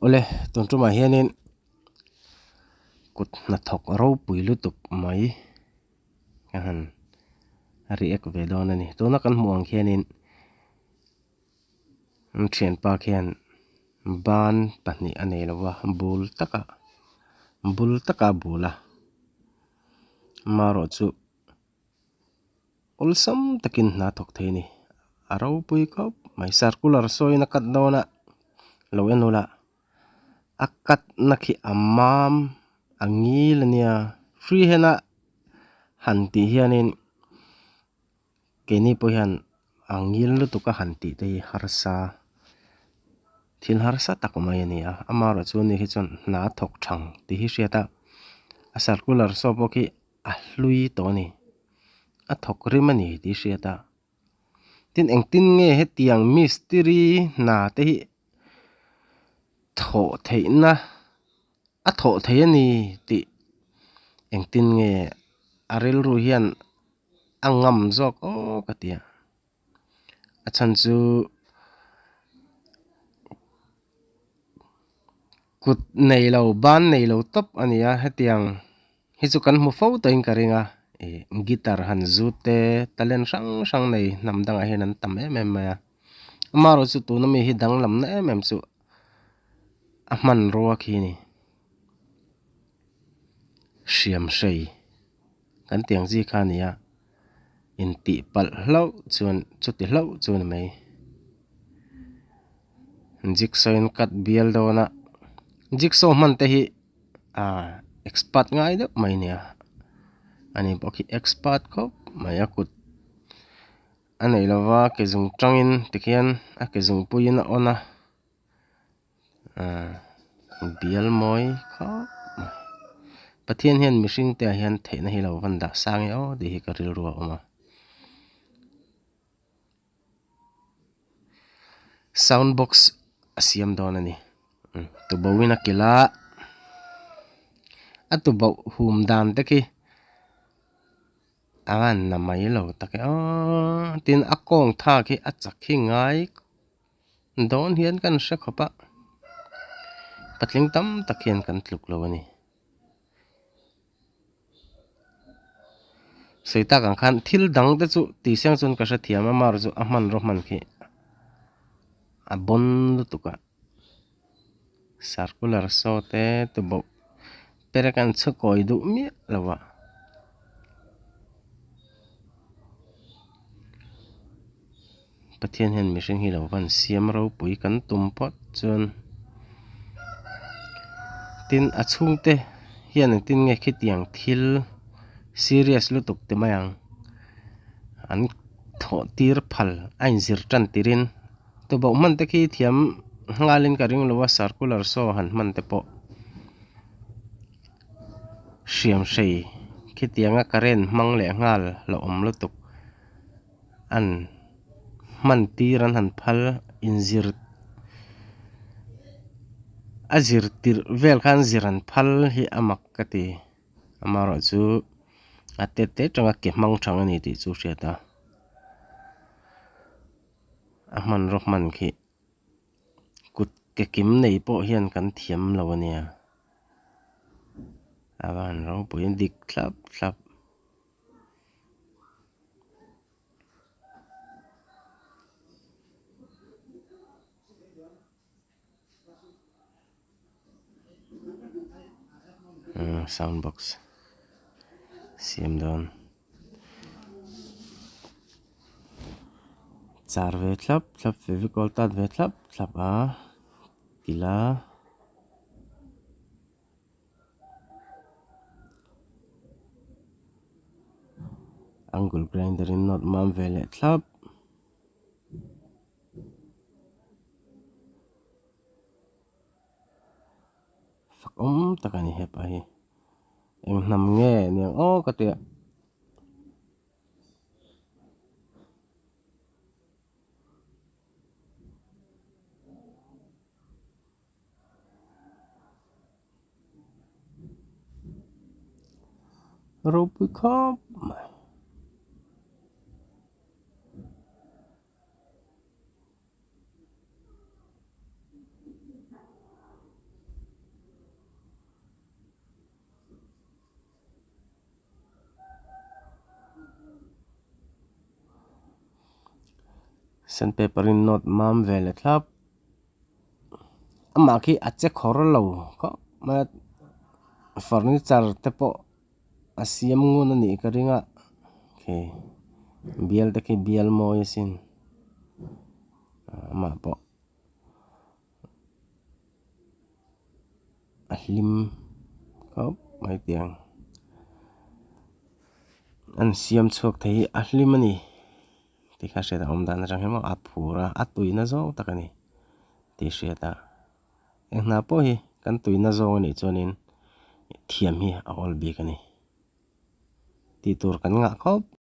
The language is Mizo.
Awle tun tumah hianin kut hnathawk ropui lutuk mai ka han react ve dawn a ni. Tuna kan hmuh ang khianin an thianpa khian ban pahnih a nei lo va bul takah bul taka a bul a amaherawhchu. Awlsam takin hna thawk thei a ni. A ropui khawp mai. Circular sawiin a cut dawn a, lo en ula a cut na khi a mam a ngil a nia. Free hand a han tih hianin keini pawh hian a ngil lutuk a han tih te hi harsa thil harsa tak mai a ni a. Amaherawhchu ani hi chuan hna a thawk thang tih hi hriat a, a circular saw pawh khi. a hlui tawh a ni a thawk rim a ni tih hriat a tin engtin nge hetiang mistiri hna te hi thawh theihna a thawh theih a ni tih engtin nge a rilru hian a ngam zawk aw ka ti a a chhan chu kut nei lo ban nei lo tawp a ni a hetiang. Hi chu kan hmu fo tawhin ka ring a, ih guitar han zut te talent hrang hrang nei hnam dangah hian an tam em em mai a, amaherawhchu chu tuna mi hi danglamna em em chu a hmanrua khi a ni, hriam hrei kan tih ang chi kha a ni a, intih palh hlauh chuan chuti hlauh chu a ni mai, jigsaw in cut bial dawn a, jigsaw hman te hi. Aaa expert ngai deuh mai nia ani pawh khi expert khawp mai a kut a nei lova ke zung tangin tikhian a ke zung puiin a on a aaa bial mawi khawp mai Pathian hian mihring te ah hian theihna hi lo van dah sang e aw tih hi ka rilru a awm a. Sound box a siam dawn a ni tubohin a kilh a a tuboh hum dan te khi a van na mai lo tak e aww tin a kawng tha khi a chak hi ngai dawn hian kan hre khawp a patling tam tak hian kan tluk lo a ni. Sawi tak ang khan thil dang te chu tih siang chuan ka hrethiam a mar chu a hmanraw hman khi a bawn lutuk a circular saw te tuboh perek an chhukawi duh miah lo a. Pathian hian mihring hi lo van siam ropui kan tum phawt chuan tin a chhungte hian engtin nge khitiang thil serious lutuk ti mai ang an thawh tir phal a inzir tan tirin tuboh hman te khi thiam nghalin ka ring lo a circular saw han hman te pawh hriam hrei khitianga current hmang leh nghal la awm lutuk. an hman tir an han phal inzir a zir tirh vel khan zir an phal hi a mak ka ti amaherawhchu a tet te atanga ke hmang thang a ni tih chu hriat a a hmanraw hman khi kut ke kim nei pawh hian kan thiam lo a nia a van ropui dik thlap thlap. Sound box siam dawn char ve thlap thlap fevicol tat ve thlap thlap a tila. Angle grinder in nawt mam ve leh thlap. Fak awm tak a ni hepa hi. Eng hnam nge niang aw ka tia. Ropui khawp mai. Sandpaper in nawt mam ve leh thlap. Amah khi a che khawr lo khawp mai a furniture te pawh a siam ngun a nih ka ring a khi bial te khi bial mawi asin amah pawh a hlim khawp mai tiang an siam chhuak thei hi a hlim a ni. Tih kha hriat a awm dan atang hian maw a phur a, a tuina zawng tak a ni tih hriat a. Eng hna pawh hi kan tuina zawng a nih chuanin thiam hi a awl bik a ni tih tur kan ngah khawp.